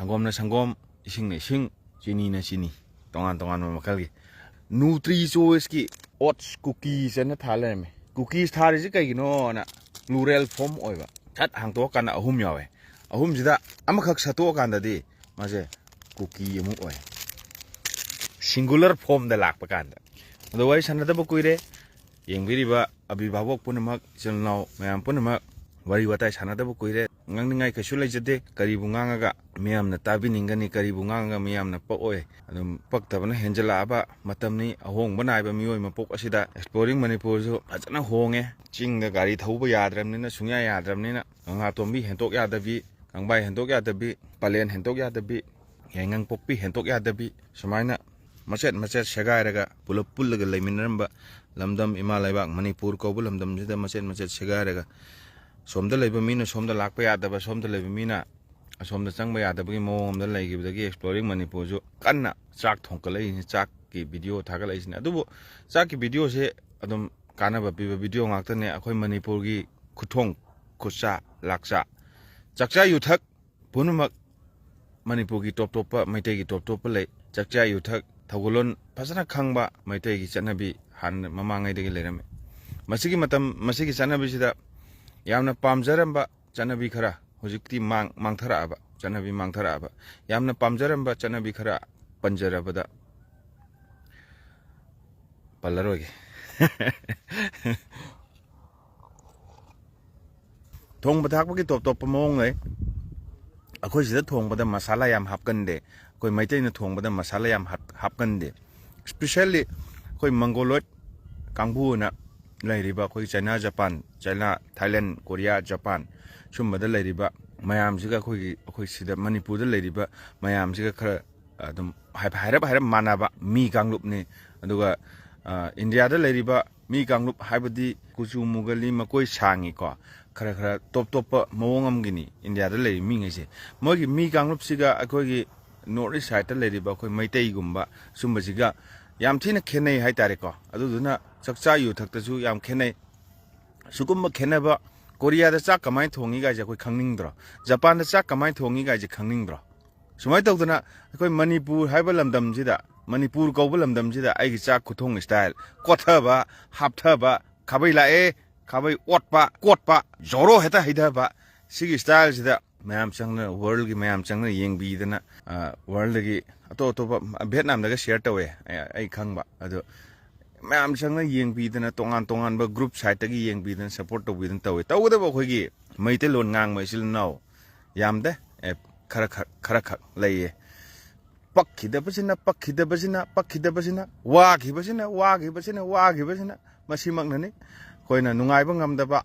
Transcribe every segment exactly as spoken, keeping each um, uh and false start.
ꯁꯪꯒꯣꯝꯅ ꯁꯪꯒꯣꯝ, ꯏꯁꯤꯡꯅ ꯏꯁꯤꯡ, ꯆꯤꯅꯤꯅ ꯆꯤꯅꯤ, ꯇꯣꯉꯥꯟ ꯇꯣꯉꯥꯟꯕ ꯃꯈꯜꯒꯤ꯫ ꯅ꯭ꯌꯨꯇ꯭ꯔꯤ ꯆꯣꯏꯁꯀꯤ ꯑꯣꯠꯁ ꯀꯨꯀꯤꯁ ꯑꯅ ꯊꯥ ꯂꯩꯔꯝꯃꯦ꯫ ꯀꯨꯀꯤꯁ ꯊꯥꯔꯤꯁꯤ ꯀꯩꯒꯤꯅꯣꯅ ꯄ꯭ꯂꯨꯔꯦꯜ ꯐꯣꯝ ꯑꯣꯏꯕ꯫ ꯁꯠ ꯍꯥꯡꯇꯣꯛꯑꯀꯥꯟꯗ ꯑꯍꯨꯝ ꯌꯥꯎꯋꯦ꯫ ꯑꯍꯨꯝꯁꯤꯗ ꯑꯃꯈꯛ ꯁꯠꯇꯣꯛꯑꯀꯥꯟꯗꯗꯤ ꯃꯥꯁꯦ ꯀꯨꯀꯤ ꯑꯃꯨꯛ ꯑꯣꯏ꯫ ꯁꯤꯡꯒꯨꯂꯔ ꯐꯣꯝꯗ ꯂꯥꯛꯄ ꯀꯥꯟꯗ꯫ ꯑꯗꯣ ꯋꯥꯔꯤ ꯁꯥꯟꯅꯗꯕ ꯀꯨꯏꯔꯦ꯫ ꯌꯦꯡꯕꯤꯔꯤꯕ ꯑꯕꯤ ꯚꯥꯕꯣꯛ ꯄꯨꯝꯅꯃꯛ, ꯏꯆꯤꯜ ꯏꯅꯥꯎ ꯃꯌꯥꯝ ꯄꯨꯝꯅꯃꯛ, ꯋꯥꯔꯤ ꯋꯥꯇꯥꯏ ꯁꯥꯟꯅꯗꯕ ꯀꯨꯏꯔꯦ꯫ ꯉꯥꯡꯅꯤꯡꯉꯥꯏ ꯀꯩꯁꯨ ꯂꯩꯖꯗꯦ꯫ ꯀꯔꯤꯕꯨ ꯉꯥꯡꯉꯒ ꯃꯤꯌꯥꯝꯅ ꯇꯥꯕꯤꯅꯤꯡꯒꯅꯤ? ꯀꯔꯤꯕꯨ ꯉꯥꯡꯉꯒ ꯃꯤꯌꯥꯝꯅ ꯄꯛꯑꯣꯏ? ꯑꯗꯨꯝ ꯄꯛꯇꯕꯅ ꯍꯦꯟꯖꯜꯂꯛꯑꯕ ꯃꯇꯝꯅꯤ꯫ ꯑꯍꯣꯡꯕ ꯅꯥꯏꯕ ꯃꯤꯑꯣꯏ ꯃꯄꯣꯛ ꯑꯁꯤꯗ꯫ Exploring ꯃꯅꯤꯄꯨꯔꯁꯨ ꯐꯖꯅ ꯍꯣꯡꯉꯦ꯫ ꯆꯤꯡꯗ ꯒꯥꯔꯤ ꯊꯧꯕ ꯌꯥꯗ꯭ꯔꯕꯅꯤꯅ, ꯁꯨꯡꯌꯥ ꯌꯥꯗ꯭ꯔꯕꯅꯤꯅ, ꯀꯪꯂꯥꯇꯣꯝꯕꯤ ꯍꯦꯟꯇꯣꯛ ꯌꯥꯗꯕꯤ, ꯀꯪꯕꯥꯏ ꯍꯦꯟꯇꯣꯛ ꯌꯥꯗꯕꯤ, ꯄꯂꯦꯟ ꯍꯦꯟꯇꯣꯛ ꯌꯥꯗꯕꯤ, ꯌꯥꯏꯉꯪꯄꯣꯛꯄꯤ ꯍꯦꯟꯇꯣꯛ ꯌꯥꯗꯕꯤ, ꯁꯨꯃꯥꯏꯅ ꯃꯆꯦꯠ ꯃꯆꯦꯠ ꯁꯦꯒꯥꯏꯔꯒ ꯄꯨꯂꯞ ꯄꯨꯜꯂꯒ ꯂꯩꯃꯤꯟꯅꯔꯝꯕ ꯂꯝꯗꯝ, ꯏꯃꯥ ꯂꯩꯕꯥꯛ ꯃꯅꯤꯄꯨꯔ ꯀꯧꯕ ꯂꯝꯗꯝꯁꯤꯗ ꯃꯆꯦꯠ ꯃꯆꯦꯠ ꯁꯦꯒꯥꯏꯔꯒ, ꯁꯣꯝꯗ ꯂꯩꯕ ꯃꯤꯅ ꯁꯣꯝꯗ ꯂꯥꯛꯄ ꯌꯥꯗꯕ, ꯁꯣꯝꯗ ꯂꯩꯕ ꯃꯤꯅ ꯑꯁꯣꯝꯗ ꯆꯪꯕ ꯌꯥꯗꯕꯒꯤ ꯃꯑꯣꯡ ꯑꯃꯗ ꯂꯩꯈꯤꯕꯗꯒꯤ Exploring ꯃꯅꯤꯄꯨꯔꯁꯨ ꯀꯟꯅ ꯆꯥꯛ ꯊꯣꯡꯀꯠꯂꯛꯏꯁꯤꯅꯤ, ꯆꯥꯛꯀꯤ ꯚꯤꯗꯤꯑꯣ ꯊꯥꯒꯠꯂꯛꯏꯁꯤꯅꯤ꯫ ꯑꯗꯨꯕꯨ ꯆꯥꯛꯀꯤ ꯚꯤꯗꯤꯑꯣꯁꯦ ꯑꯗꯨꯝ ꯀꯥꯟꯅꯕ ꯄꯤꯕ ꯚꯤꯗꯤꯑꯣ ꯉꯥꯛꯇꯅꯦ꯫ ꯑꯩꯈꯣꯏ ꯃꯅꯤꯄꯨꯔꯒꯤ ꯈꯨꯊꯣꯡ, ꯈꯨꯠꯆꯥ, ꯂꯥꯛꯆꯥ, ꯆꯥꯛꯆꯥ ꯌꯨꯊꯛ ꯄꯨꯝꯅꯃꯛ ꯃꯅꯤꯄꯨꯔꯒꯤ ꯇꯣꯞ ꯇꯣꯞꯄ, ꯃꯩꯇꯩꯒꯤ ꯇꯣꯞ ꯇꯣꯞꯄ ꯂꯩ꯫ ꯆꯥꯛꯆꯥ ꯌꯨꯊꯛ, ꯊꯧꯒꯜꯂꯣꯟ ꯐꯖꯅ ꯈꯪꯕ ꯃꯩꯇꯩꯒꯤ ꯆꯠꯅꯕꯤ ꯍꯥꯟꯅ ꯃꯃꯥꯡꯉꯩꯗꯒꯤ ꯂꯩꯔꯝꯃꯤ꯫ ꯃꯁꯤꯒꯤ ꯃꯇꯝ, ꯃꯁꯤꯒꯤ ꯆꯠꯅꯕꯤꯁꯤꯗ ꯌꯥꯝꯅ ꯄꯥꯝꯖꯔꯝꯕ ꯆꯠꯅꯕꯤ ꯈꯔ ꯍꯧꯖꯤꯛꯇꯤ ꯃꯥꯡ-, ꯃꯥꯡꯊꯔꯛꯑꯕ, ꯆꯠꯅꯕꯤ ꯃꯥꯡꯊꯔꯛꯑꯕ, ꯌꯥꯝꯅ ꯄꯥꯝꯖꯔꯝꯕ ꯆꯠꯅꯕꯤ ꯈꯔ ꯄꯟꯖꯔꯕꯗ ꯄꯜꯂꯔꯣꯏꯒꯦ꯫ ꯊꯣꯡꯕ ꯊꯥꯛꯄꯒꯤ ꯇꯣꯞ ꯇꯣꯞꯄ ꯃꯑꯣꯡ ꯂꯩ꯫ ꯑꯩꯈꯣꯏ ꯁꯤꯗ ꯊꯣꯡꯕꯗ ꯃꯁꯥꯂꯥ ꯌꯥꯝ ꯍꯥꯞꯀꯟꯗꯦ꯫ ꯑꯩꯈꯣꯏ ꯃꯩꯇꯩꯅ ꯊꯣꯡꯕꯗ ꯃꯁꯥꯂꯥ ꯌꯥꯝ ꯍꯥꯞ-, ꯍꯥꯞꯀꯟꯗꯦ꯫ Especially ꯑꯩꯈꯣꯏ Mongoloid ꯀꯥꯡꯕꯨꯅ ꯂꯩꯔꯤꯕ ꯑꯩꯈꯣꯏ China, Japan, China, Thailand, Korea, Japan, ꯁꯨꯝꯕꯗ ꯂꯩꯔꯤꯕ ꯃꯌꯥꯝꯁꯤꯒ ꯑꯩꯈꯣꯏꯒꯤ, ꯑꯩꯈꯣꯏ ꯁꯤꯗ ꯃꯅꯤꯄꯨꯔꯗ ꯂꯩꯔꯤꯕ ꯃꯌꯥꯝꯁꯤꯒ ꯈꯔ ꯑꯗꯨꯝ ꯍꯥꯏ-, ꯍꯥꯏꯔꯞ ꯍꯥꯏꯔꯞ ꯃꯥꯟꯅꯕ ꯃꯤ ꯀꯥꯡꯂꯨꯞꯅꯤ꯫ ꯑꯗꯨꯒ, ꯑ, ꯏꯟꯗꯤꯌꯥꯗ ꯂꯩꯔꯤꯕ ꯃꯤ ꯀꯥꯡꯂꯨꯞ ꯍꯥꯏꯕꯗꯤ ꯀꯨꯆꯨ ꯃꯨꯒꯜꯂꯤ, ꯃꯀꯣꯏ ꯁꯥꯡꯉꯤꯀꯣ, ꯈꯔ ꯈꯔ ꯇꯣꯞ ꯇꯣꯞꯄ ꯃꯑꯣꯡ ꯑꯃꯒꯤꯅꯤ ꯏꯟꯗꯤꯌꯥꯗ ꯂꯩꯔꯤꯕ ꯃꯤꯉꯩꯁꯦ꯫ ꯃꯣꯏꯒꯤ ꯃꯤ ꯀꯥꯡꯂꯨꯞꯁꯤꯒ ꯑꯩꯈꯣꯏꯒꯤ North East side ꯂꯩꯔꯤꯕ ꯑꯩꯈꯣꯏ ꯃꯩꯇꯩꯒꯨꯝꯕ ꯁꯨꯝꯕꯁꯤꯒ ꯌꯥꯝ ꯊꯤꯅ ꯈꯦꯠꯅꯩ ꯍꯥꯏꯇꯥꯔꯦꯀꯣ꯫ ꯑꯗꯨꯗꯨꯅ ꯆꯥꯛꯆꯥ ꯌꯨꯊꯛꯇꯁꯨ ꯌꯥꯝ ꯈꯦꯠꯅꯩ꯫ ꯁꯤꯒꯨꯝꯕ ꯈꯦꯠꯅꯕ, ꯀꯣꯔꯤꯌꯥꯗ ꯆꯥꯛ ꯀꯃꯥꯏꯅ ꯊꯣꯡꯉꯤ ꯀꯥꯏꯁꯦ ꯑꯩꯈꯣꯏ ꯈꯪꯅꯤꯡꯗ꯭ꯔꯣ? ꯖꯄꯥꯟꯗ ꯆꯥꯛ ꯀꯃꯥꯏꯅ ꯊꯣꯡꯉꯤ ꯀꯥꯏꯁꯦ ꯈꯪꯅꯤꯡꯗ꯭ꯔꯣ? ꯁꯨꯃꯥꯏꯅ ꯇꯧꯗꯅ ꯑꯩꯈꯣꯏ ꯃꯅꯤꯄꯨꯔ ꯍꯥꯏꯕ ꯂꯝꯗꯝꯁꯤꯗ, ꯃꯅꯤꯄꯨꯔ ꯀꯧꯕ ꯂꯝꯗꯝꯁꯤꯗ ꯑꯩꯒꯤ ꯆꯥꯛ ꯈꯨꯊꯣꯡ style, ꯀꯣꯠꯊꯕ, ꯍꯥꯞꯊꯕ, ꯈꯥꯕꯩ ꯂꯥꯛꯑꯦ, ꯈꯥꯕꯩ ꯑꯣꯠꯄ, ꯀꯣꯠꯄ, ꯖꯣꯔꯣ ꯍꯦꯛꯇ ꯍꯩꯊꯕ, ꯁꯤꯒꯤ styleꯁꯤꯗ ꯃꯌꯥꯝ ꯆꯪꯅ, worldꯒꯤ ꯃꯌꯥꯝ ꯆꯪꯅ ꯌꯦꯡꯕꯤꯗꯅ, ꯑ, worldꯗꯒꯤ ꯑꯇꯣꯞ ꯑꯇꯣꯞꯄ, ꯚꯦꯠꯅꯥꯝꯗꯒ share ꯇꯧꯋꯦ, ꯑꯩ, ꯑꯩ ꯈꯪꯕ꯫ ꯑꯗꯣ ꯃꯌꯥꯝ ꯆꯪꯅ ꯌꯦꯡꯕꯤꯗꯅ, ꯇꯣꯉꯥꯟ ꯇꯣꯉꯥꯟꯕ group siteꯇꯒꯤ ꯌꯦꯡꯕꯤꯗꯅ, support ꯇꯧꯕꯤꯗꯅ ꯇꯧꯋꯦ꯫ ꯇꯧꯒꯗꯕ ꯑꯩꯈꯣꯏꯒꯤ ꯃꯩꯇꯩꯂꯣꯟ ꯉꯥꯡꯕ ꯏꯆꯤꯜ ꯏꯅꯥꯎ ꯌꯥꯝꯗꯦ, ꯑꯦ, ꯈꯔ ꯈꯛ, ꯈꯔ ꯈꯛ ꯂꯩꯌꯦ꯫ ꯄꯛꯈꯤꯗꯕꯁꯤꯅ, ꯄꯛꯈꯤꯗꯕꯁꯤꯅ, ꯄꯛꯈꯤꯗꯕꯁꯤꯅ, ꯋꯥꯈꯤꯕꯁꯤꯅ, ꯋꯥꯈꯤꯕꯁꯤꯅ, ꯋꯥꯈꯤꯕꯁꯤꯅ, ꯃꯁꯤꯃꯛꯅꯅꯤ ꯑꯩꯈꯣꯏꯅ ꯅꯨꯡꯉꯥꯏꯕ ꯉꯝꯗꯕ,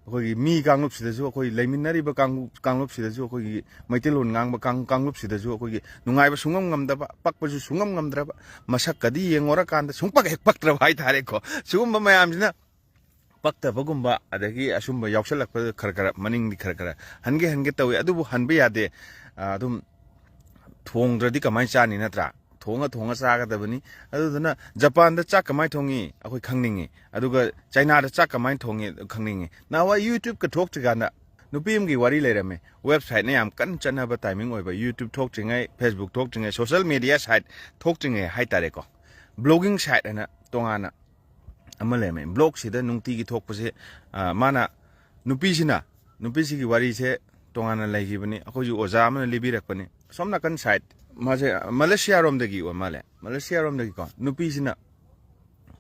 ꯑꯩꯈꯣꯏꯒꯤ ꯃꯤ ꯀꯥꯡꯂꯨꯞꯁꯤꯗꯁꯨ, ꯑꯩꯈꯣꯏ ꯂꯩꯃꯤꯟꯅꯔꯤꯕ ꯀꯥꯡꯂꯨꯞ, ꯀꯥꯡꯂꯨꯞꯁꯤꯗꯁꯨ, ꯑꯩꯈꯣꯏꯒꯤ ꯃꯩꯇꯩꯂꯣꯟ ꯉꯥꯡꯕ ꯀꯥꯡ-, ꯀꯥꯡꯂꯨꯞꯁꯤꯗꯁꯨ ꯑꯩꯈꯣꯏꯒꯤ ꯅꯨꯡꯉꯥꯏꯕ ꯁꯨꯡꯉꯝ ꯉꯝꯗꯕ, ꯄꯛꯄꯁꯨ ꯁꯨꯡꯉꯝ ꯉꯝꯗ꯭ꯔꯕ, ꯃꯁꯛꯀꯗꯤ ꯌꯦꯡꯉꯨꯔꯀꯥꯟꯗ ꯁꯨꯡꯄꯛ ꯍꯦꯛ ꯄꯛꯇ꯭ꯔꯕ ꯍꯥꯏꯇꯥꯔꯦꯀꯣ꯫ ꯁꯤꯒꯨꯝꯕ ꯃꯌꯥꯝꯁꯤꯅ, ꯄꯛꯇꯕꯒꯨꯝꯕ, ꯑꯗꯒꯤ ꯑꯁꯨꯝꯕ ꯌꯥꯎꯁꯜꯂꯛꯄꯗ ꯈꯔ ꯈꯔ ꯃꯅꯤꯡꯗꯤ ꯈꯔ ꯈꯔ ꯍꯟꯒꯦ ꯍꯟꯒꯦ ꯇꯧꯏ꯫ ꯑꯗꯨꯕꯨ ꯍꯟꯕ ꯌꯥꯗꯦ꯫ ꯑ, ꯑꯗꯨꯝ ꯊꯣꯡꯗ꯭ꯔꯗꯤ ꯀꯃꯥꯏꯅ ꯆꯥꯅꯤ, ꯅꯠꯇ꯭ꯔꯥ? ꯊꯣꯡꯉ ꯊꯣꯡꯉ ꯆꯥꯒꯗꯕꯅꯤ꯫ ꯑꯗꯨꯗꯨꯅ ꯖꯄꯥꯟꯗ ꯆꯥꯛ ꯀꯃꯥꯏꯅ ꯊꯣꯡꯉꯤ ꯑꯩꯈꯣꯏ ꯈꯪꯅꯤꯡꯉꯤ, ꯑꯗꯨꯒ ꯆꯥꯏꯅꯥꯗ ꯆꯥꯛ ꯀꯃꯥꯏꯅ ꯊꯣꯡꯉꯤ ꯈꯪꯅꯤꯡꯉꯤ꯫ ꯅꯍꯥꯟꯋꯥꯏ YouTubeꯀ ꯊꯣꯛꯇ꯭ꯔꯤꯀꯥꯟꯗ ꯅꯨꯄꯤ ꯑꯃꯒꯤ ꯋꯥꯔꯤ ꯂꯩꯔꯝꯃꯦ꯫ Websiteꯅ ꯌꯥꯝ ꯀꯟꯅ ꯆꯠꯅꯕ timing ꯑꯣꯏꯕ, YouTube ꯊꯣꯛꯇ꯭ꯔꯤꯉꯩ, Facebook ꯊꯣꯛꯇ꯭ꯔꯤꯉꯩ, social media site ꯊꯣꯛꯇ꯭ꯔꯤꯉꯩ ꯍꯥꯏꯇꯥꯔꯦꯀꯣ, blogging site ꯍꯥꯏꯅ ꯇꯣꯉꯥꯟꯅ ꯑꯃ ꯂꯩꯔꯝꯃꯦ꯫ Blogꯁꯤꯗ ꯅꯨꯡꯇꯤꯒꯤ ꯊꯣꯛꯄꯁꯦ, ꯑ, ꯃꯥꯅ, ꯅꯨꯄꯤꯁꯤꯅ, ꯅꯨꯄꯤꯁꯤꯒꯤ ꯋꯥꯔꯤꯁꯦ ꯇꯣꯉꯥꯟꯅ ꯂꯩꯈꯤꯕꯅꯤ, ꯑꯩꯈꯣꯏꯁꯨ ꯑꯣꯖꯥ ꯑꯃꯅ ꯂꯤꯕꯤꯔꯛꯄꯅꯤ꯫ ꯑꯁꯣꯝ ꯅꯥꯀꯟ side, ꯃꯥꯁꯦ ꯃꯂꯦꯁꯤꯌꯥꯔꯣꯝꯗꯒꯤ ꯑꯣꯏ ꯃꯥꯜꯂꯦ, ꯃꯂꯦꯁꯤꯌꯥꯔꯣꯝꯗꯒꯤꯀꯣ꯫ ꯅꯨꯄꯤꯁꯤꯅ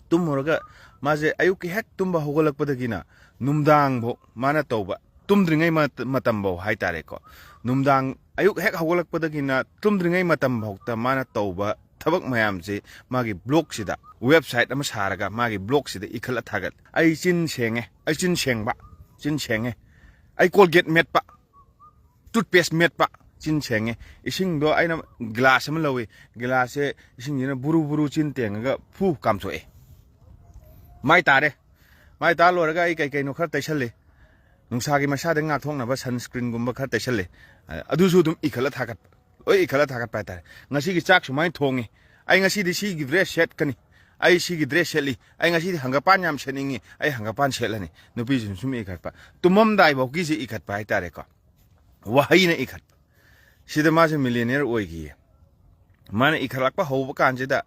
ꯇꯨꯝꯃꯨꯔꯒ, ꯃꯥꯁꯦ ꯑꯌꯨꯛꯀꯤ ꯍꯦꯛ ꯇꯨꯝꯕ ꯍꯧꯒꯠꯂꯛꯄꯗꯒꯤꯅ ꯅꯨꯡꯗꯥꯡꯐꯧ ꯃꯥꯅ ꯇꯧꯕ, ꯇꯨꯝꯗ꯭ꯔꯤꯉꯩ ꯃ-, ꯃꯇꯝꯐꯧ ꯍꯥꯏꯇꯥꯔꯦꯀꯣ, ꯅꯨꯡꯗꯥꯡ, ꯑꯌꯨꯛ ꯍꯦꯛ ꯍꯧꯒꯠꯂꯛꯄꯗꯒꯤꯅ ꯇꯨꯝꯗ꯭ꯔꯤꯉꯩ ꯃꯇꯝꯐꯥꯎꯗ ꯃꯥꯅ ꯇꯧꯕ ꯊꯕꯛ ꯃꯌꯥꯝꯁꯤ ꯃꯥꯒꯤ blogꯁꯤꯗ, website ꯑꯃ ꯁꯥꯔꯒ ꯃꯥꯒꯤ blogꯁꯤꯗ ꯏꯈꯠꯂ ꯊꯥꯒꯠ꯫ "ꯑꯩ ꯆꯤꯟ ꯁꯦꯡꯉꯦ, ꯑꯩ ꯆꯤꯟ ꯁꯦꯡꯕ, ꯆꯤꯟ ꯁꯦꯡꯉꯦ, ꯑꯩ Colgate ꯃꯦꯠꯄ, toothpaste ꯃꯦꯠꯄ, ꯆꯤꯟ ꯁꯦꯡꯉꯦ, ꯏꯁꯤꯡꯗꯣ ꯑꯩꯅ glass ꯑꯃ ꯂꯧꯏ, glassꯁꯦ ꯏꯁꯤꯡꯁꯤꯅ ꯕꯨꯔꯨ ꯕꯨꯔꯨ ꯆꯤꯟ ꯇꯦꯡꯉꯒ ꯐꯨ ꯀꯥꯝꯊꯣꯛꯑꯦ, ꯃꯥꯏ ꯇꯥꯔꯦ, ꯃꯥꯏ ꯇꯥ ꯂꯣꯏꯔꯒ ꯑꯩ ꯀꯩ ꯀꯩꯅꯣ ꯈꯔ ꯇꯩꯁꯜꯂꯤ, ꯅꯨꯡꯁꯥꯒꯤ ꯃꯩꯁꯥꯗ ꯉꯥꯛꯊꯣꯛꯅꯕ sunscreenꯒꯨꯝꯕ ꯈꯔ ꯇꯩꯁꯜꯂꯤ, ꯑꯗꯨꯁꯨ ꯑꯗꯨꯝ ꯏꯈꯠꯂ ꯊꯥꯒꯠꯄ, ꯂꯣꯏ ꯏꯈꯠꯂ ꯊꯥꯒꯠꯄ ꯍꯥꯏꯇꯥꯔꯦ꯫ ꯉꯁꯤꯒꯤ ꯆꯥꯛ ꯁꯨꯃꯥꯏꯅ ꯊꯣꯡꯉꯤ, ꯑꯩ ꯉꯁꯤꯗꯤ ꯁꯤꯒꯤ dress ꯁꯦꯠꯀꯅꯤ, ꯑꯩ ꯁꯤꯒꯤ dress ꯁꯦꯠꯂꯤ, ꯑꯩ ꯉꯁꯤꯗꯤ ꯍꯪꯒꯄꯥꯟ ꯌꯥꯝ ꯁꯦꯠꯅꯤꯡꯉꯤ, ꯑꯩ ꯍꯪꯒꯄꯥꯟ ꯁꯦꯠꯂꯅꯤ"꯫ ꯅꯨꯄꯤꯁꯤꯡ ꯁꯨꯝ ꯏꯈꯠꯄ, ꯇꯨꯝꯃꯝꯗꯥꯏꯐꯥꯎꯒꯤꯁꯦ ꯏꯈꯠꯄ ꯍꯥꯏꯇꯥꯔꯦꯀꯣ, ꯋꯥꯍꯩꯅ ꯏꯈꯠꯄ꯫ ꯁꯤꯗ ꯃꯥꯁꯦ ꯃꯤꯂꯤꯅꯤꯌꯔ ꯑꯣꯏꯈꯤꯌꯦ꯫ ꯃꯥꯅ ꯏꯈꯠꯂꯛꯄ ꯍꯧꯕ ꯀꯥꯟꯁꯤꯗ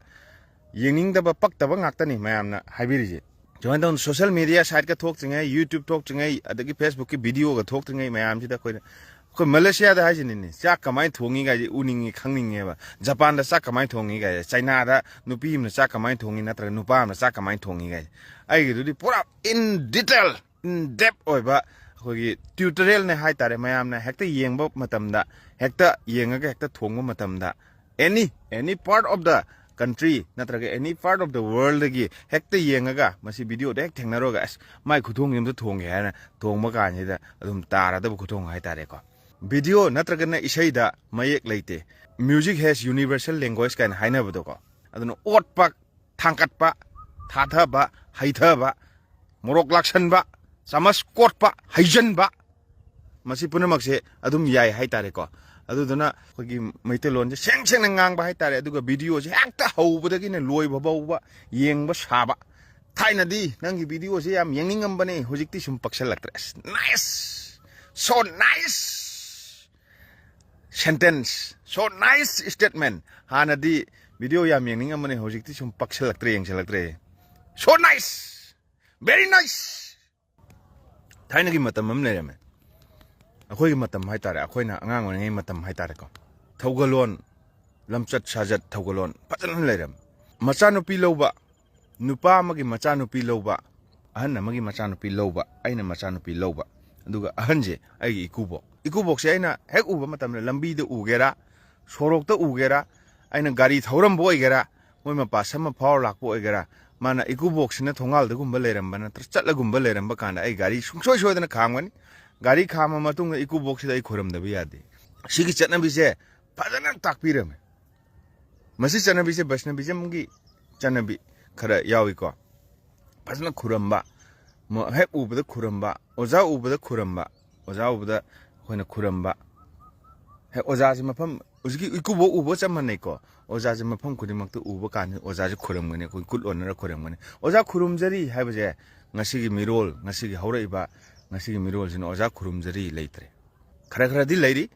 ꯌꯦꯡꯅꯤꯡꯗꯕ, ꯄꯛꯇꯕ ꯉꯥꯛꯇꯅꯤ ꯃꯌꯥꯝꯅ ꯍꯥꯏꯕꯤꯔꯤꯁꯦ꯫ ꯁꯨꯃꯥꯏꯅ ꯇꯧꯅ ꯁꯣꯁꯦꯜ ꯃꯦꯗꯤꯌꯥ ꯁꯥꯏꯠꯀ ꯊꯣꯛꯇ꯭ꯔꯤꯉꯩ, YouTube ꯊꯣꯛꯇ꯭ꯔꯤꯉꯩ, ꯑꯗꯒꯤ Facebookꯀꯤ ꯚꯤꯗꯤꯑꯣꯒ ꯊꯣꯛꯇ꯭ꯔꯤꯉꯩ ꯃꯌꯥꯝꯁꯤꯗ ꯑꯩꯈꯣꯏꯅ, ꯑꯩꯈꯣꯏ ꯃꯂꯦꯁꯤꯌꯥꯗ ꯍꯥꯏꯁꯤꯅꯤꯅꯦ, ꯆꯥꯛ ꯀꯃꯥꯏꯅ ꯊꯣꯡꯉꯤ ꯀꯥꯏꯁꯦ ꯎꯅꯤꯡꯉꯤ, ꯈꯪꯅꯤꯡꯉꯦꯕ꯫ ꯖꯄꯥꯟꯗ ꯆꯥꯛ ꯀꯃꯥꯏꯅ ꯊꯣꯡꯉꯤ ꯀꯥꯏꯁꯦ, ꯆꯩꯅꯥꯗ ꯅꯨꯄꯤ ꯑꯃꯅ ꯆꯥꯛ ꯀꯃꯥꯏꯅ ꯊꯣꯡꯉꯤ ꯅꯠꯇ꯭ꯔꯒ ꯅꯨꯄꯥ ꯑꯃꯅ ꯆꯥꯛ ꯀꯃꯥꯏꯅ ꯊꯣꯡꯉꯤ ꯀꯥꯏꯁꯦ꯫ ꯑꯩꯒꯤꯗꯨꯗꯤ ꯄꯨꯔꯥ in detail, in depth ꯑꯣꯏꯕ ꯑꯩꯈꯣꯏꯒꯤ ꯇ꯭ꯌꯨꯇꯣꯔꯤꯌꯦꯜꯅꯦ ꯍꯥꯏꯇꯥꯔꯦ꯫ ꯃꯌꯥꯝꯅ ꯍꯦꯛꯇ ꯌꯦꯡꯕ ꯃꯇꯝꯗ, ꯍꯦꯛꯇ ꯌꯦꯡꯉꯒ ꯍꯦꯛꯇ ꯊꯣꯡꯕ ꯃꯇꯝꯗ, any, any part of the country ꯅꯠꯇ꯭ꯔꯒ any part of the worldꯗꯒꯤ ꯍꯦꯛꯇ ꯌꯦꯡꯉꯒ ꯃꯁꯤ ꯚꯤꯗꯤꯑꯣꯗ ꯍꯦꯛ ꯊꯦꯡꯅꯔꯨꯔꯒ, "ꯑꯁ, ꯃꯥꯏ ꯈꯨꯊꯣꯡꯁꯤ ꯑꯝꯇ ꯊꯣꯡꯒꯦ" ꯍꯥꯏꯅ ꯊꯣꯡꯕ ꯀꯥꯟꯁꯤꯗ ꯑꯗꯨꯝ ꯇꯥꯔꯗꯕ ꯈꯨꯊꯣꯡ ꯍꯥꯏꯇꯥꯔꯦꯀꯣ꯫ ꯚꯤꯗꯤꯑꯣ ꯅꯠꯇ꯭ꯔꯒꯅ ꯏꯁꯩꯗ ꯃꯌꯦꯛ ꯂꯩꯇꯦ꯫ Music has universal language ꯀꯥꯏꯅ ꯍꯥꯏꯅꯕꯗꯣꯀꯣ꯫ ꯑꯗꯨꯅ ꯑꯣꯠꯄ, ꯊꯥꯡꯒꯠꯄ, ꯊꯥꯊꯕ, ꯍꯩꯊꯕ, ꯃꯣꯔꯣꯛ ꯂꯥꯛꯁꯟꯕ, ꯆꯥꯃꯁ ꯀꯣꯠꯄ, ꯍꯩꯖꯟꯕ, ꯃꯁꯤ ꯄꯨꯝꯅꯃꯛꯁꯦ ꯑꯗꯨꯝ ꯌꯥꯏ ꯍꯥꯏꯇꯥꯔꯦꯀꯣ꯫ ꯑꯗꯨꯗꯨꯅ ꯑꯩꯈꯣꯏꯒꯤ ꯃꯩꯇꯩꯂꯣꯟꯁꯦ ꯁꯦꯡ ꯁꯦꯡꯅ ꯉꯥꯡꯕ ꯍꯥꯏꯇꯥꯔꯦ꯫ ꯑꯗꯨꯒ ꯚꯤꯗꯤꯑꯣꯁꯦ ꯍꯦꯛꯇ ꯍꯧꯕꯗꯒꯤꯅ ꯂꯣꯏꯕ ꯐꯥꯎꯕ ꯌꯦꯡꯕ ꯁꯥꯕ꯫ "ꯊꯥꯏꯅꯗꯤ ꯅꯪꯒꯤ ꯚꯤꯗꯤꯑꯣꯁꯦ ꯌꯥꯝ ꯌꯦꯡꯅꯤꯡꯉꯝꯕꯅꯦ, ꯍꯧꯖꯤꯛꯇꯤ ꯁꯨꯝ ꯄꯛꯁꯜꯂꯛꯇ꯭ꯔꯦ"꯫ ꯑꯁ, nice, so nice sentence, so nice statement꯫ "ꯍꯥꯟꯅꯗꯤ ꯚꯤꯗꯤꯑꯣ ꯌꯥꯝ ꯌꯦꯡꯅꯤꯡꯉꯝꯕꯅꯦ, ꯍꯧꯖꯤꯛꯇꯤ ꯁꯨꯝ ꯄꯛꯁꯜꯂꯛꯇ꯭ꯔꯦ, ꯌꯦꯡꯁꯤꯜꯂꯛꯇ꯭ꯔꯦ"꯫ So nice, very nice꯫ ꯊꯥꯏꯅꯒꯤ ꯃꯇꯝ ꯑꯃ ꯂꯩꯔꯝꯃꯦ, ꯑꯩꯈꯣꯏꯒꯤ ꯃꯇꯝ ꯍꯥꯏꯇꯥꯔꯦ, ꯑꯩꯈꯣꯏꯅ ꯑꯉꯥꯡ ꯑꯣꯏꯔꯤꯉꯩ ꯃꯇꯝ ꯍꯥꯏꯇꯥꯔꯦꯀꯣ꯫ ꯊꯧꯒꯜꯂꯣꯟ, ꯂꯝꯆꯠ ꯁꯥꯖꯠ, ꯊꯧꯒꯜꯂꯣꯟ ꯐꯖꯅ ꯂꯩꯔꯝꯃꯦ꯫ ꯃꯆꯥꯅꯨꯄꯤ ꯂꯧꯕ, ꯅꯨꯄꯥ ꯑꯃꯒꯤ ꯃꯆꯥꯅꯨꯄꯤ ꯂꯧꯕ, ꯑꯍꯟ ꯑꯃꯒꯤ ꯃꯆꯥꯅꯨꯄꯤ ꯂꯧꯕ, ꯑꯩꯅ ꯃꯆꯥꯅꯨꯄꯤ ꯂꯧꯕ꯫ ꯑꯗꯨꯒ ꯑꯍꯟꯁꯦ ꯑꯩꯒꯤ ꯏꯀꯨꯕꯣꯛ꯫ ꯏꯀꯨꯕꯣꯛꯁꯦ ꯑꯩꯅ ꯍꯦꯛ ꯎꯕ ꯃꯇꯝꯗ, ꯂꯝꯕꯤꯗ ꯎꯒꯦꯔꯥ, ꯁꯣꯔꯣꯛꯇ ꯎꯒꯦꯔꯥ, ꯑꯩꯅ ꯒꯥꯔꯤ ꯊꯧꯔꯝꯕ ꯑꯣꯏꯒꯦꯔꯥ, ꯃꯣꯏ ꯃꯄꯥ ꯁꯝꯃ ꯐꯥꯎꯔ ꯂꯥꯛꯄ ꯑꯣꯏꯒꯦꯔꯥ, ꯃꯥꯅ ꯏꯀꯨꯕꯣꯛꯁꯤꯅ ꯊꯣꯡꯒꯥꯜꯗꯒꯨꯝꯕ ꯂꯩꯔꯝꯕ ꯅꯠꯇ꯭ꯔ ꯆꯠꯂꯒꯨꯝꯕ ꯂꯩꯔꯝꯕ ꯀꯥꯟꯗ ꯑꯩ ꯒꯥꯔꯤ ꯁꯨꯡꯁꯣꯏ ꯁꯣꯏꯗꯅ ꯈꯥꯝꯒꯅꯤ꯫ ꯒꯥꯔꯤ ꯈꯥꯝꯃ ꯃꯇꯨꯡꯗ ꯏꯀꯨꯕꯣꯛꯁꯤꯗ ꯑꯩ ꯈꯨꯔꯝꯗꯕ ꯌꯥꯗꯦ꯫ ꯁꯤꯒꯤ ꯆꯠꯅꯕꯤꯁꯦ ꯐꯖꯅ ꯇꯥꯛꯄꯤꯔꯝꯃꯦ꯫ ꯃꯁꯤ ꯆꯠꯅꯕꯤꯁꯦ ꯕꯩꯁꯅꯕꯤꯖꯝꯒꯤ ꯆꯠꯅꯕꯤ ꯈꯔ ꯌꯥꯎꯏꯀꯣ꯫ ꯐꯖꯅ ꯈꯨꯔꯝꯕ, ꯃ-, ꯍꯦꯛ ꯎꯕꯗ ꯈꯨꯔꯝꯕ, ꯑꯣꯖꯥ ꯎꯕꯗ ꯈꯨꯔꯝꯕ, ꯑꯣꯖꯥ ꯎꯕꯗ ꯑꯩꯈꯣꯏꯅ ꯈꯨꯔꯝꯕ꯫ ꯍꯦꯛ ꯑꯣꯖꯥꯁꯦ ꯃꯐꯝ, ꯍꯧꯖꯤꯛꯀꯤ ꯏꯀꯨꯕꯣꯛ ꯎꯕꯒ ꯆꯞ ꯃꯥꯟꯅꯩꯀꯣ꯫ ꯑꯣꯖꯥꯁꯦ ꯃꯐꯝ ꯈꯨꯗꯤꯡꯃꯛꯇ ꯎꯕ ꯀꯥꯟꯗ ꯑꯣꯖꯥꯁꯦ ꯈꯨꯔꯝꯒꯅꯤ, ꯑꯩꯈꯣꯏ ꯈꯨꯠ ꯑꯣꯟꯅꯔ ꯈꯨꯔꯝꯒꯅꯤ꯫ "ꯑꯣꯖꯥ ꯈꯨꯔꯨꯝꯖꯔꯤ" ꯍꯥꯏꯕꯁꯦ ꯉꯁꯤꯒꯤ ꯃꯤꯔꯣꯜ, ꯉꯁꯤꯒꯤ ꯍꯧꯔꯛꯏꯕ, ꯉꯁꯤꯒꯤ ꯃꯤꯔꯣꯜꯁꯤꯅ "ꯑꯣꯖꯥ ꯈꯨꯔꯨꯝꯖꯔꯤ" ꯂꯩꯇ꯭ꯔꯦ꯫ ꯈꯔ ꯈꯔꯗꯤ ꯂꯩꯔꯤ꯫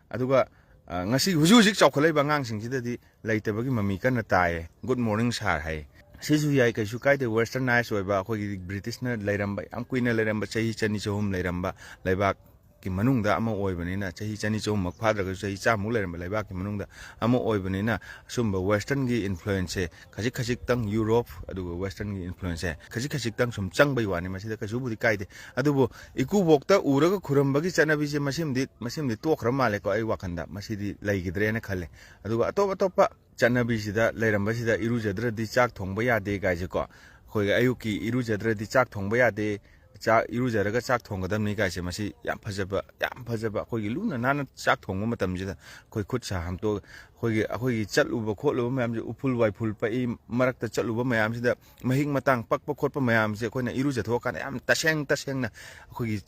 ꯑꯗꯨꯒ ꯑ, ꯉꯁꯤ ꯍꯧꯖꯤꯛ ꯍꯧꯖꯤꯛ ꯆꯥꯎꯈꯠꯂꯛꯏꯕ ꯑꯉꯥꯡꯁꯤꯡꯁꯤꯗꯗꯤ ꯂꯩꯇꯕꯒꯤ ꯃꯃꯤ ꯀꯟꯅ ꯇꯥꯏꯌꯦ꯫ "Good morning sir" ꯍꯥꯏ꯫ ꯁꯤꯁꯨ ꯌꯥꯏ, ꯀꯩꯁꯨ ꯀꯥꯏꯗꯦ꯫ Westernized ꯑꯣꯏꯕ, ꯑꯩꯈꯣꯏꯒꯤ ꯕ꯭ꯔꯤꯇꯤꯁꯅ ꯂꯩꯔꯝꯕ, ꯌꯥꯝ ꯀꯨꯏꯅ ꯂꯩꯔꯝꯕ, ꯆꯍꯤ ꯆꯅꯤ ꯆꯍꯨꯝ ꯂꯩꯔꯝꯕ ꯂꯩꯕꯥꯛꯀꯤ ꯃꯅꯨꯡꯗ ꯑꯃ ꯑꯣꯏꯕꯅꯤꯅ, ꯆꯍꯤ ꯆꯅꯤ ꯆꯍꯨꯝꯃꯛ ꯐꯥꯗ꯭ꯔꯒꯁꯨ ꯆꯍꯤ ꯆꯥꯝꯃꯨꯛ ꯂꯩꯔꯝꯕ ꯂꯩꯕꯥꯛꯀꯤ ꯃꯅꯨꯡꯗ ꯑꯃ ꯑꯣꯏꯕꯅꯤꯅ, ꯑꯁꯨꯝꯕ Westernꯒꯤ influenceꯁꯦ ꯈꯖꯤꯛ ꯈꯖꯤꯛꯇꯪ, ꯌꯨꯔꯣꯞ ꯑꯗꯨꯒ Westernꯒꯤ influenceꯁꯦ ꯈꯖꯤꯛ ꯈꯖꯤꯛꯇꯪ ꯁꯨꯝ ꯆꯪꯕꯩ ꯋꯥꯅꯤ꯫ ꯃꯁꯤꯗ ꯀꯩꯁꯨꯕꯨꯗꯤ ꯀꯥꯏꯗꯦ꯫ ꯑꯗꯨꯕꯨ ꯏꯀꯨꯕꯣꯛꯇ ꯎꯔꯒ ꯈꯨꯔꯨꯝꯕꯒꯤ ꯆꯠꯅꯕꯤꯁꯦ ꯃꯁꯤꯃꯗꯤ, ꯃꯁꯤꯃꯗꯤ ꯇꯣꯛꯈ꯭ꯔ ꯃꯥꯜꯂꯦꯀꯣ꯫ ꯑꯩ ꯋꯥꯈꯟꯗ ꯃꯁꯤꯗꯤ ꯂꯩꯈꯤꯗ꯭ꯔꯦꯅ ꯈꯜꯂꯦ꯫ ꯑꯗꯨꯒ ꯑꯇꯣꯞ ꯑꯇꯣꯞꯄ ꯆꯠꯅꯕꯤꯁꯤꯗ ꯂꯩꯔꯝꯕꯁꯤꯗ ꯏꯔꯨꯖꯗ꯭ꯔꯗꯤ ꯆꯥꯛ ꯊꯣꯡꯕ ꯌꯥꯗꯦ ꯀꯥꯏꯁꯦꯀꯣ꯫ ꯑꯩꯈꯣꯏꯒꯤ ꯑꯌꯨꯛꯀꯤ ꯏꯔꯨꯖꯗ꯭ꯔꯗꯤ ꯆꯥꯛ ꯊꯣꯡꯕ ꯌꯥꯗꯦ, ꯆꯥꯛ, ꯏꯔꯨꯖꯔꯒ ꯆꯥꯛ ꯊꯣꯡꯒꯗꯕꯅꯤ ꯀꯥꯏꯁꯦ, ꯃꯁꯤ ꯌꯥꯝ ꯐꯖꯕ, ꯌꯥꯝ ꯐꯖꯕ꯫ ꯑꯩꯈꯣꯏꯒꯤ ꯂꯨꯅ ꯅꯥꯟꯅ ꯆꯥꯛ ꯊꯣꯡꯕ ꯃꯇꯝꯁꯤꯗ ꯑꯩꯈꯣꯏ ꯈꯨꯠ ꯁꯥ ꯍꯥꯝꯇꯣꯛꯑꯒ, ꯑꯩꯈꯣꯏꯒꯤ, ꯑꯩꯈꯣꯏꯒꯤ ꯆꯠꯂꯨꯕ ꯈꯣꯠꯂꯨꯕ ꯃꯌꯥꯝꯁꯦ, ꯎꯐꯨꯜ ꯋꯥꯏꯐꯨꯜ ꯄꯛꯏ, ꯃꯔꯛꯇ ꯆꯠꯂꯨꯕ ꯃꯌꯥꯝꯁꯤꯗ ꯃꯍꯤꯛ ꯃꯇꯥꯡ ꯄꯛꯄ ꯈꯣꯠꯄ ꯃꯌꯥꯝꯁꯦ ꯑꯩꯈꯣꯏꯅ ꯏꯔꯨꯖꯊꯣꯛꯑꯀꯥꯟꯗ ꯌꯥꯝ ꯇꯁꯦꯡ ꯇꯁꯦꯡꯅ ꯑꯩꯈꯣꯏꯒꯤ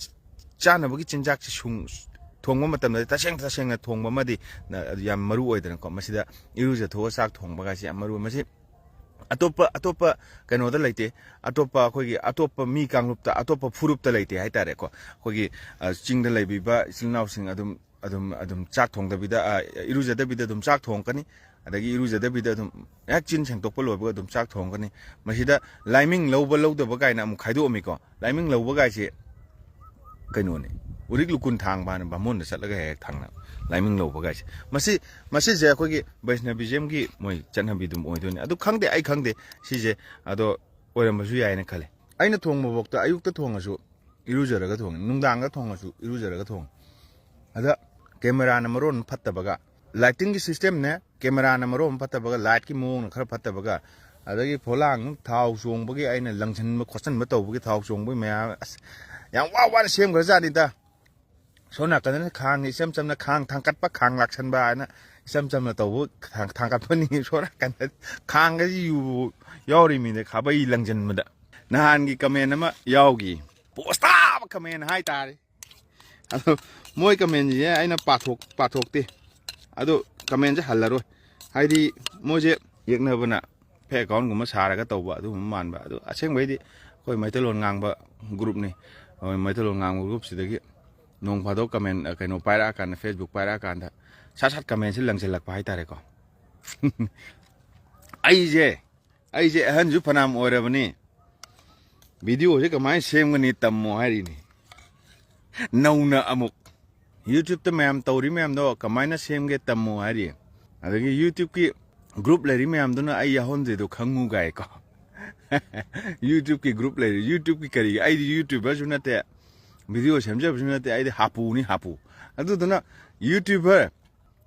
ꯆꯥꯅꯕꯒꯤ ꯆꯤꯟꯖꯥꯛꯁꯦ ꯁꯨꯡ-, ꯊꯣꯡꯕ ꯃꯇꯝꯗ ꯇꯁꯦꯡ ꯇꯁꯦꯡꯅ ꯊꯣꯡꯕ ꯑꯃꯗꯤ ꯅ-, ꯌꯥꯝ ꯃꯔꯨ ꯑꯣꯏꯗꯅꯀꯣ꯫ ꯃꯁꯤꯗ ꯏꯔꯨꯖꯊꯣꯛꯑ ꯆꯥꯛ ꯊꯣꯡꯕꯒꯥꯏꯁꯦ ꯌꯥꯝ ꯃꯔꯨ ꯑꯣꯏ꯫ ꯃꯁꯤ ꯑꯇꯣꯞꯄ, ꯑꯇꯣꯞꯄ ꯀꯩꯅꯣꯗ ꯂꯩꯇꯦ, ꯑꯇꯣꯞꯄ ꯑꯩꯈꯣꯏꯒꯤ ꯑꯇꯣꯞꯄ ꯃꯤ ꯀꯥꯡꯂꯨꯞꯇ, ꯑꯇꯣꯞꯄ ꯐꯨꯔꯨꯞꯇ ꯂꯩꯇꯦ ꯍꯥꯏꯇꯥꯔꯦꯀꯣ꯫ ꯑꯩꯈꯣꯏꯒꯤ, ꯑ, ꯆꯤꯡꯗ ꯂꯩꯕꯤꯕ ꯏꯆꯤꯜ ꯏꯅꯥꯎꯁꯤꯡ ꯑꯗꯨꯝ, ꯑꯗꯨꯝ, ꯑꯗꯨꯝ ꯆꯥꯛ ꯊꯣꯡꯗꯕꯤꯗ, ꯑ, ꯏꯔꯨꯖꯗꯕꯤꯗ ꯑꯗꯨꯝ ꯆꯥꯛ ꯊꯣꯡꯉꯛꯀꯅꯤ꯫ ꯑꯗꯒꯤ ꯏꯔꯨꯖꯗꯕꯤꯗ ꯑꯗꯨꯝ ꯍꯦꯛ ꯆꯤꯟ ꯁꯦꯡꯗꯣꯛꯄ ꯂꯣꯏꯕꯒ ꯑꯗꯨꯝ ꯆꯥꯛ ꯊꯣꯡꯉꯛꯀꯅꯤ꯫ ꯃꯁꯤꯗ ꯂꯥꯏꯃꯤꯡ ꯂꯧꯕ ꯂꯧꯗꯕ ꯀꯥꯏꯅ ꯑꯃꯨꯛ ꯈꯥꯏꯗꯣꯛꯑꯝꯃꯤꯀꯣ꯫ ꯂꯥꯏꯃꯤꯡ ꯂꯧꯕ ꯀꯥꯏꯁꯦ ꯀꯩꯅꯣꯅꯦ, ꯎꯔꯤꯛ ꯂꯨꯀꯨꯟ ꯊꯥꯡꯕ ꯍꯥꯏꯅ ꯕꯥꯃꯣꯟꯗ ꯆꯠꯂꯒ ꯍꯦꯛ ꯍꯦꯛ ꯊꯥꯡꯅꯕ ꯂꯥꯏꯃꯤꯡ ꯂꯧꯕ ꯀꯥꯏꯁꯦ꯫ ꯃꯁꯤ, ꯃꯁꯤꯁꯦ ꯑꯩꯈꯣꯏꯒꯤ ꯕꯩꯁꯅꯕꯤꯖꯝꯒꯤ ꯃꯣꯏ ꯆꯠꯅꯕꯤ ꯑꯗꯨꯝ ꯑꯣꯏꯗꯣꯏꯅꯦ꯫ ꯑꯗꯨ ꯈꯪꯗꯦ, ꯑꯩ ꯈꯪꯗꯦ ꯁꯤꯁꯦ, ꯑꯗꯣ ꯑꯣꯏꯔꯝꯕꯁꯨ ꯌꯥꯏꯅ ꯈꯜꯂꯦ꯫ ꯑꯩꯅ ꯊꯣꯡꯕꯐꯥꯎꯗ ꯑꯌꯨꯛꯇ ꯊꯣꯡꯉꯁꯨ, ꯏꯔꯨꯖꯔꯒ ꯊꯣꯡꯉꯤ, ꯅꯨꯡꯗꯥꯡꯗ ꯊꯣꯡꯉꯁꯨ ꯏꯔꯨꯖꯔꯒ ꯊꯣꯡꯉꯤ꯫ ꯑꯗ ꯀꯦꯃꯦꯔꯥꯅ ꯃꯔꯣꯟ ꯑꯃ ꯐꯠꯇꯕꯒ, ꯂꯥꯏꯇꯤꯡꯒꯤ ꯁꯤꯁꯇꯦꯝꯅꯦ, ꯀꯦꯃꯦꯔꯥꯅ ꯃꯔꯣꯟ ꯑꯃ ꯐꯠꯇꯕꯒ, ꯂꯥꯏꯠꯀꯤ ꯃꯑꯣꯡꯅ ꯈꯔ ꯐꯠꯇꯕꯒ, ꯑꯗꯒꯤ ꯐꯣꯂꯥꯡ ꯊꯥꯎ ꯆꯣꯡꯕꯒꯤ ꯑꯩꯅ ꯂꯪꯁꯤꯟꯕ ꯈꯣꯠꯆꯟꯕ ꯇꯧꯕꯒꯤ ꯊꯥꯎ ꯆꯣꯡꯕꯒꯤ ꯃꯌꯥꯝ, ꯑꯁ, ꯌꯥꯝ ꯋꯥ ꯋꯥꯅ ꯁꯦꯝꯈ꯭ꯔꯖꯥꯠꯅꯤꯗ꯫ ꯁꯣꯝ ꯅꯥꯀꯟꯗꯅ ꯈꯥꯡ ꯏꯆꯝ ꯆꯝꯅ ꯈꯥꯡ ꯊꯥꯡꯀꯠꯄ, ꯈꯥꯡ ꯂꯥꯛꯁꯟꯕ ꯍꯥꯏꯅ ꯏꯆꯝ ꯆꯝꯅ ꯇꯧꯕ ꯊꯥꯡ-, ꯊꯥꯡꯀꯠꯄꯅꯤ꯫ ꯁꯣꯝ ꯅꯥꯀꯟꯗ ꯈꯥꯡꯒꯁꯤ ꯌꯨ ꯌꯥꯎꯔꯤꯃꯤꯅꯦ ꯈꯥꯕꯩ ꯂꯪꯁꯤꯟꯕꯗ꯫ ꯅꯍꯥꯟꯒꯤ ꯀꯃꯦꯟ ꯑꯃ ꯌꯥꯎꯈꯤ, ꯄꯣꯁ ꯇꯥꯕ ꯀꯃꯦꯟ ꯍꯥꯏꯇꯥꯔꯦ꯫ ꯑꯗꯣ ꯃꯣꯏ ꯀꯃꯦꯟꯁꯦ ꯑꯩꯅ ꯄꯥꯊꯣꯛ-, ꯄꯥꯊꯣꯛꯇꯦ꯫ ꯑꯗꯣ ꯀꯃꯦꯟꯁꯦ ꯍꯜꯂꯔꯣꯏ, ꯍꯥꯏꯗꯤ ꯃꯣꯏꯁꯦ ꯌꯦꯛꯅꯕꯅ ꯐꯦꯛ ꯑꯦꯀꯥꯎꯟꯒꯨꯝꯕ ꯁꯥꯔꯒ ꯇꯧꯕ ꯑꯗꯨꯒꯨꯝꯕ ꯃꯥꯟꯕ꯫ ꯑꯗꯣ ꯑꯁꯦꯡꯕꯩꯗꯤ ꯑꯩꯈꯣꯏ ꯃꯩꯇꯩꯂꯣꯟ ꯉꯥꯡꯕ ꯒ꯭ꯔꯨꯞꯅꯤ꯫ ꯑꯩꯈꯣꯏ ꯃꯩꯇꯩꯂꯣꯟ ꯉꯥꯡꯕ ꯒ꯭ꯔꯨꯞꯁꯤꯗꯒꯤ ꯅꯣꯡ ꯐꯥꯗꯣꯛ ꯀꯃꯦꯟ ꯀꯩꯅꯣ ꯄꯥꯏꯔꯛꯑꯀꯥꯟꯗ, ꯐꯦꯁꯕꯨꯛ ꯄꯥꯏꯔꯛꯑꯀꯥꯟꯗ ꯁꯠ ꯁꯠ ꯀꯃꯦꯟꯁꯤ ꯂꯪꯁꯤꯜꯂꯛꯄ ꯍꯥꯏꯇꯥꯔꯦꯀꯣ꯫ ꯑꯩꯁꯦ ꯑꯩꯁꯦ ꯑꯍꯟꯁꯨ ꯐꯅꯌꯥꯝ ꯑꯣꯏꯔꯕꯅꯤ, ꯚꯤꯗꯤꯑꯣꯁꯦ ꯀꯃꯥꯏꯅ ꯁꯦꯝꯒꯅꯤ ꯇꯝꯃꯣ ꯍꯥꯏꯔꯤꯅꯤ꯫ ꯅꯧꯅ ꯑꯃꯨꯛ YouTube-ꯇ ꯃꯌꯥꯝ ꯇꯧꯔꯤ ꯃꯌꯥꯝꯗꯣ ꯀꯃꯥꯏꯅ ꯁꯦꯝꯒꯦ ꯇꯝꯃꯣ ꯍꯥꯏꯔꯤ꯫ ꯑꯗꯒꯤ YouTube-ꯀꯤ ꯒ꯭ꯔꯨꯞ ꯂꯩꯔꯤ ꯃꯌꯥꯝꯗꯨꯅ ꯑꯩ ꯌꯥꯎꯍꯟꯗ꯭ꯔꯤꯗꯣ ꯈꯪꯉꯨ ꯒꯥꯏꯀꯣ꯫ YouTube-ꯀꯤ ꯒ꯭ꯔꯨꯞ ꯂꯩꯔꯤ, YouTube-ꯀꯤ ꯀꯔꯤꯒꯤ? ꯑꯩꯗꯤ YouTuber-ꯁꯨ ꯅꯠꯇꯦ, ꯚꯤꯗꯤꯑꯣ ꯁꯦꯝꯖꯕꯁꯨ ꯅꯠꯇꯦ, ꯑꯩꯗꯤ ꯍꯥꯄꯨꯅꯤ, ꯍꯥꯄꯨ꯫ ꯑꯗꯨꯗꯨꯅ YouTuber,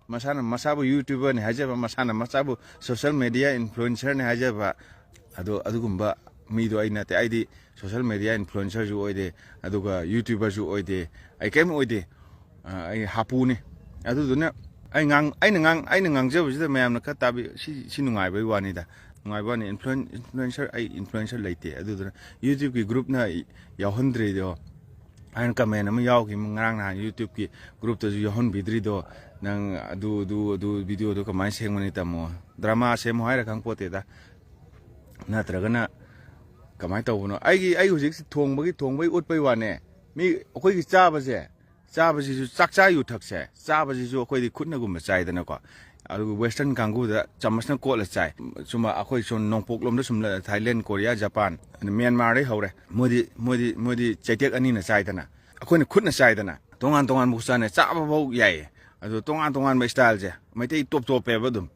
ꯃꯁꯥꯅ ꯃꯁꯥꯕꯨ YouTuber-ꯅꯤ ꯍꯥꯏꯖꯕ, ꯃꯁꯥꯅ ꯃꯁꯥꯕꯨ social media influencer-ꯅꯤ ꯍꯥꯏꯖꯕ, ꯑꯗꯣ ꯑꯗꯨꯒꯨꯝꯕ ꯃꯤꯗꯣ ꯑꯩ ꯅꯠꯇꯦ꯫ ꯑꯩꯗꯤ social media influencer-ꯁꯨ ꯑꯣꯏꯗꯦ, ꯑꯗꯨꯒ YouTuber-ꯁꯨ ꯑꯣꯏꯗꯦ, ꯑꯩ ꯀꯔꯤꯝ ꯑꯣꯏꯗꯦ꯫ ꯑ, ꯑꯩ ꯍꯥꯄꯨꯅꯤ꯫ ꯑꯗꯨꯗꯨꯅ ꯑꯩ ꯉꯥꯡ-, ꯑꯩꯅ ꯉꯥꯡ-, ꯑꯩꯅ ꯉꯥꯡꯖꯕꯁꯤꯗ ꯃꯌꯥꯝꯅ ꯈꯔ ꯇꯥꯕꯤ-, ꯁꯤ, ꯁꯤ ꯅꯨꯡꯉꯥꯏꯕꯩ ꯋꯥꯅꯤꯗ, ꯅꯨꯡꯉꯥꯏꯕ ꯋꯥꯅꯤ꯫ Influen-, influencer, ꯑꯩ influencer ꯂꯩꯇꯦ꯫ ꯑꯗꯨꯗꯨꯅ YouTube-ꯀꯤ ꯒ꯭ꯔꯨꯞꯅ ꯌꯥꯎꯍꯟꯗ꯭ꯔꯤꯗꯣ, ꯍꯥꯏꯅ ꯀꯃꯦꯟ ꯑꯃ ꯌꯥꯎꯈꯤ ꯉꯔꯥꯡ ꯅꯍꯥꯟ, YouTube-ꯀꯤ ꯒ꯭ꯔꯨꯞꯇꯁꯨ ꯌꯥꯎꯍꯟꯕꯤꯗ꯭ꯔꯤꯗꯣ, ꯅꯪ ꯑꯗꯨ, ꯑꯗꯨ, ꯑꯗꯨ ꯚꯤꯗꯤꯑꯣꯗꯣ ꯀꯃꯥꯏꯅ ꯁꯦꯝꯒꯅꯤ ꯇꯝꯃꯣ, ꯗ꯭ꯔꯃꯥ ꯁꯦꯝꯃꯣ ꯍꯥꯏꯔ ꯈꯪꯄꯣꯠꯇꯦꯗ, ꯅꯠꯇ꯭ꯔꯒꯅ ꯀꯃꯥꯏꯅ ꯇꯧꯕꯅꯣ? ꯑꯩꯒꯤ, ꯑꯩ ꯍꯧꯖꯤꯛ ꯊꯣꯡꯕꯒꯤ, ꯊꯣꯡꯕꯒꯤ ꯎꯠꯄꯩ ꯋꯥꯅꯦ꯫ ꯃꯤ ꯑꯩꯈꯣꯏꯒꯤ ꯆꯥꯕꯁꯦ, ꯆꯥꯕꯁꯤꯁꯨ, ꯆꯥꯛꯆꯥ ꯌꯨꯊꯛꯁꯦ, ꯆꯥꯕꯁꯤꯁꯨ ꯑꯩꯈꯣꯏꯗꯤ ꯈꯨꯠꯅꯒꯨꯝꯕ ꯆꯥꯏꯗꯅꯀꯣ꯫ ꯑꯗꯨꯒ Western ꯀꯥꯡꯕꯨꯗ ꯆꯥꯃꯁꯅ ꯀꯣꯠꯂ ꯆꯥꯏ꯫ ꯁꯨꯝ ꯑꯩꯈꯣꯏ ꯁꯣꯝ ꯅꯣꯡꯄꯣꯛꯂꯣꯝꯗ ꯁꯨꯝ ꯂ-, Thailand, Korea, Japan, ꯑꯗ Myanmar-ꯗꯩ ꯍꯧꯔꯦ꯫ ꯃꯣꯏꯗꯤ, ꯃꯣꯏꯗꯤ, ꯃꯣꯏꯗꯤ ꯆꯩꯇꯦꯛ ꯑꯅꯤꯅ ꯆꯥꯏꯗꯅ, ꯑꯩꯈꯣꯏꯅ ꯈꯨꯠꯅ ꯆꯥꯏꯗꯅ꯫ ꯇꯣꯉꯥꯟ ꯇꯣꯉꯥꯟꯕ ꯈꯨꯠꯁꯥꯅꯦ, ꯆꯥꯕ ꯐꯥꯎ ꯌꯥꯏꯌꯦ꯫ ꯑꯗꯣ ꯇꯣꯉꯥꯟ ꯇꯣꯉꯥꯟꯕ style-ꯁꯦ ꯃꯩꯇꯩ ꯇꯣꯞ ꯇꯣꯞꯄꯦꯕ ꯑꯗꯨꯝ꯫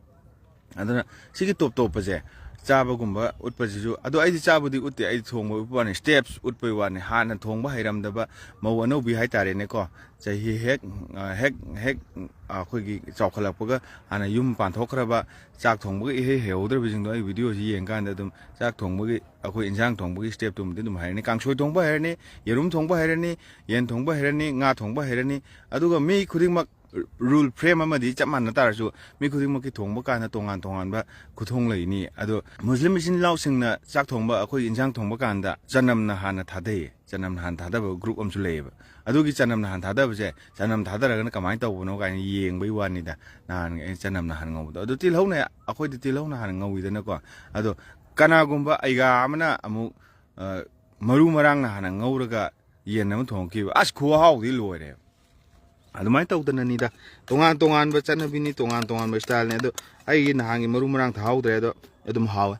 ꯑꯗꯨꯅ ꯁꯤꯒꯤ ꯇꯣꯞ ꯇꯣꯞꯄꯁꯦ, ꯆꯥꯕꯒꯨꯝꯕ ꯎꯠꯄꯁꯤꯁꯨ, ꯑꯗꯣ ꯑꯩꯗꯤ ꯆꯥꯕꯗꯤ ꯎꯠꯇꯦ, ꯑꯩꯗꯤ ꯊꯣꯡꯕ ꯎꯠꯄ ꯋꯥꯅꯤ, steps ꯎꯠꯄꯩ ꯋꯥꯅꯤ꯫ ꯍꯥꯟꯅ ꯊꯣꯡꯕ ꯍꯩꯔꯝꯗꯕ ꯃꯧ ꯑꯅꯧꯕꯤ ꯍꯥꯏꯇꯥꯔꯦꯅꯦꯀꯣ, ꯆꯍꯤ ꯍꯦꯛ, ꯑ, ꯍꯦꯛ, ꯍꯦꯛ, ꯑ, ꯑꯩꯈꯣꯏꯒꯤ ꯆꯥꯎꯈꯠꯂꯛꯄꯒ, ꯍꯥꯟꯅ ꯌꯨꯝ ꯄꯥꯟꯊꯣꯛꯈ꯭ꯔꯕ, ꯆꯥꯛ ꯊꯣꯡꯕꯒ ꯏꯍꯩ ꯍꯩꯍꯧꯗ꯭ꯔꯕꯁꯤꯡꯗꯣ ꯑꯩ video-ꯁꯤ ꯌꯦꯡꯀꯥꯟꯗ ꯑꯗꯨꯝ ꯆꯥꯛ ꯊꯣꯡꯕꯒꯤ, ꯑꯩꯈꯣꯏ ꯏꯟꯁꯥꯡ ꯊꯣꯡꯕꯒꯤ step-ꯇꯨꯃꯗꯤ ꯑꯗꯨꯝ ꯍꯩꯔꯅꯤ꯫ ꯀꯥꯡꯁꯣꯏ ꯊꯣꯡꯕ ꯍꯩꯔꯅꯤ, ꯌꯦꯔꯨꯝ ꯊꯣꯡꯕ ꯍꯩꯔꯅꯤ, ꯌꯦꯟ ꯊꯣꯡꯕ ꯍꯩꯔꯅꯤ, ꯉꯥ ꯊꯣꯡꯕ ꯍꯩꯔꯅꯤ꯫ ꯑꯗꯨꯒ ꯃꯤ ꯈꯨꯗꯤꯡꯃꯛ rule frame ꯑꯃꯗꯤ ꯆꯞ ꯃꯥꯟꯅ ꯇꯥꯔꯁꯨ, ꯃꯤ ꯈꯨꯗꯤꯡꯃꯛꯀꯤ ꯊꯣꯡꯕ ꯀꯥꯟꯗ ꯇꯣꯉꯥꯟ ꯇꯣꯉꯥꯟꯕ ꯈꯨꯊꯣꯡ ꯂꯩꯅꯤ꯫ ꯑꯗꯣ ꯃꯨꯁꯂꯤꯝ ꯏꯆꯤꯟ ꯏꯅꯥꯎꯁꯤꯡꯅ ꯆꯥꯛ ꯊꯣꯡꯕ, ꯑꯩꯈꯣꯏ ꯏꯟꯁꯥꯡ ꯊꯣꯡꯕ ꯀꯥꯟꯗ ꯆꯅꯝꯅ ꯍꯥꯟꯅ ꯊꯥꯗꯩꯌꯦ꯫ ꯆꯅꯝꯅ ꯍꯥꯟꯅ ꯊꯥꯗꯕ group ꯑꯃꯁꯨ ꯂꯩꯌꯦꯕ꯫ ꯑꯗꯨꯒꯤ ꯆꯅꯝꯅ ꯍꯥꯟꯅ ꯊꯥꯗꯕꯁꯦ, ꯆꯅꯝ ꯊꯥꯗꯔꯒꯅ ꯀꯃꯥꯏꯅ ꯇꯧꯕꯅꯣ ꯀꯥꯏꯅ ꯌꯦꯡꯕꯩ ꯋꯥꯅꯤꯗ꯫ ꯅꯍꯥꯟ ꯑꯩꯅ ꯆꯅꯝꯅ ꯍꯥꯟꯅ ꯉꯧꯕꯗꯣ꯫ ꯑꯗꯣ ꯇꯤꯜꯍꯧꯅ, ꯑꯩꯈꯣꯏꯗꯤ ꯇꯤꯜꯍꯧꯅ ꯍꯥꯟꯅ ꯉꯧꯋꯤꯗꯅꯀꯣ꯫ ꯑꯗꯣ ꯀꯅꯥꯒꯨꯝꯕ ꯑꯩꯒꯥ ꯑꯃꯅ ꯑꯃꯨꯛ, ꯑ, ꯃꯔꯨ ꯃꯔꯥꯡꯅ ꯍꯥꯟꯅ ꯉꯧꯔꯒ ꯌꯦꯟ ꯑꯃ ꯊꯣꯡꯉꯛꯈꯤꯕ, ꯑꯁ, ꯈꯨꯍꯥꯎꯗꯤ ꯂꯣꯏꯔꯦ꯫ ꯑꯗꯨꯃꯥꯏꯅ ꯇꯧꯗꯅꯅꯤꯗ, ꯇꯣꯉꯥꯟ ꯇꯣꯉꯥꯟꯕ ꯆꯠꯅꯕꯤꯅꯤ, ꯇꯣꯉꯥꯟ ꯇꯣꯉꯥꯟꯕ ꯏꯁꯇꯥꯏꯜꯅꯤ꯫ ꯑꯗꯣ ꯑꯩꯒꯤ ꯅꯍꯥꯟꯒꯤ ꯃꯔꯨ ꯃꯔꯥꯡ ꯊꯥꯍꯧꯗ꯭ꯔꯦ, ꯑꯗꯣ ꯑꯗꯨꯝ ꯍꯥꯎꯋꯦ꯫